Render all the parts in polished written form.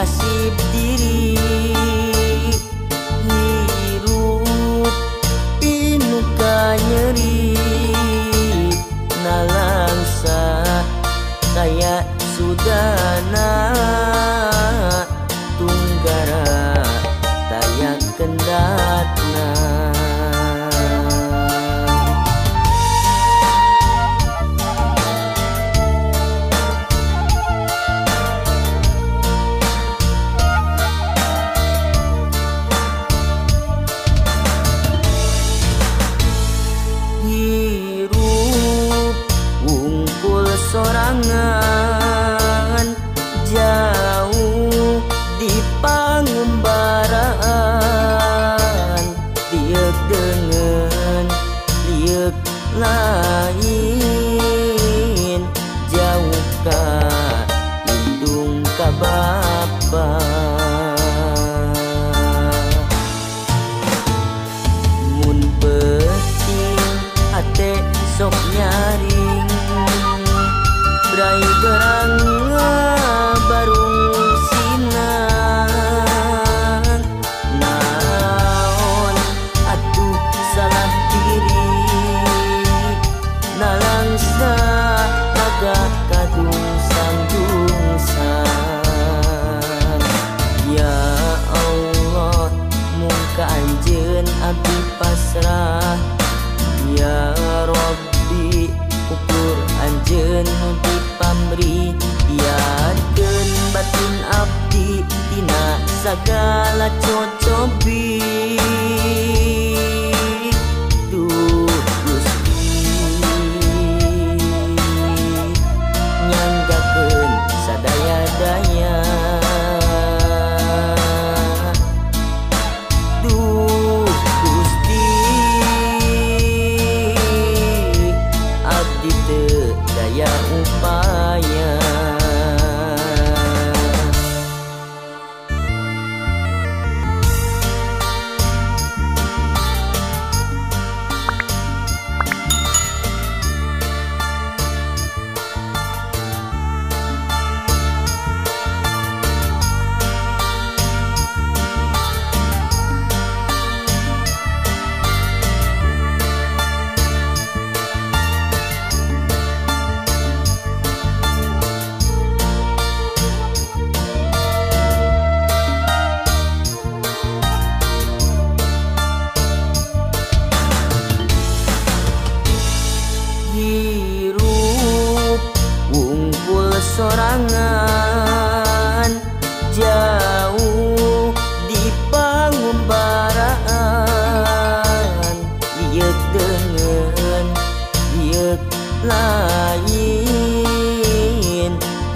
nasib diri hirup pinu kanyeri nalangsa kaya sudana tunggara taya kendatna. Hirup wungkul sorangan jauh di pangumbaraan liek dengan liek lain jauh ka indung ka bapa. Mun peuting hate sok nyaring brai berang barung sinang naon atuh salah diri nalangsa raga kadungsang-dungsang. Ya Allah mung ka anjeun abdi pasrah. Ya Rabbi ukur anjeun nu dipamri biarkeun batin abdi tina sagala cocobi. Duh Gusti nyanggakeun sadaya-daya. Duh Gusti abdi teu daya upaya. Hirup wungkul sorangan jauh di pangumbaraan liek dengan liek lain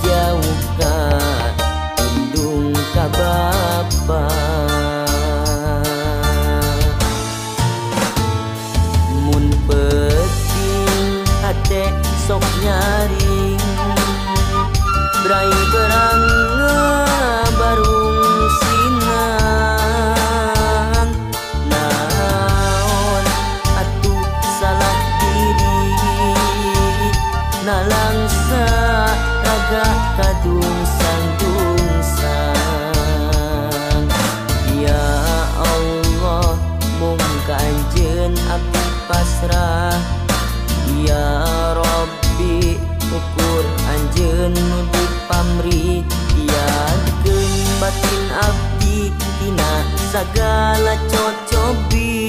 jauh ka indung ka bapa. Mun peuting hate sok nyaring brai berang barung sinang naon atuh salah diri nalangsa raga kadungsang-dungsang. Ya Allah mung ka anjeun abdi pasrah. Ya Rabbi ukur anjeun nu dipamri biarkeun batin abdi tina sagala cocobi.